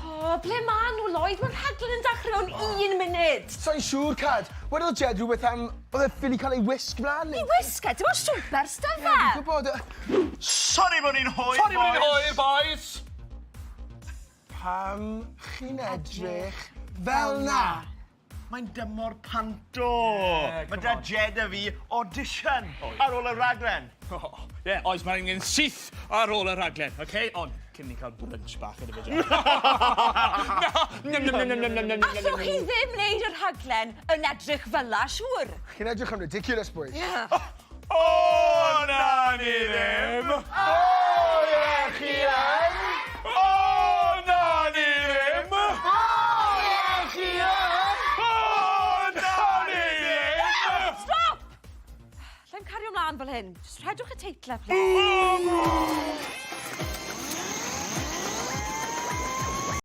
O, ble ma nhw, Lloyd? Mae'r rhaglen yn dechrau mewn un munud. Sai'n siŵr, Cad. Wedodd Jed rhywbeth am... Oedd e ffili cael ei wisg mlan. Ei wisg e? Dim ond siwmper s'da fe! Ie, fi'n gwybod. Sori bod ni'n hwyr, boys! Sori bod ni'n hwyr, boys! Pam chi'n edrych fel 'na? Mae'n dymor panto! Mae 'da Jed a fi audition ar ôl y rhaglen. Ie, oes, mae'n angen syth ar ôl y rhaglen, oce? Ond cyn ni cael brunch bach yn y fideo. Na! Nom nom nom nom nom nom nom nom. Allwch chi ddim wneud y rhaglen yn edrych fel 'na, siŵr. Chi'n edrych yn ridiculous, boys. O, na ni ddim! O, ie, chi yn! O, na ni ddim! O, ie, chi yn! O, na ni ddim! Stop! Allai'm cario mlaen fel hyn. Jyst rhedwch y teitlau, please.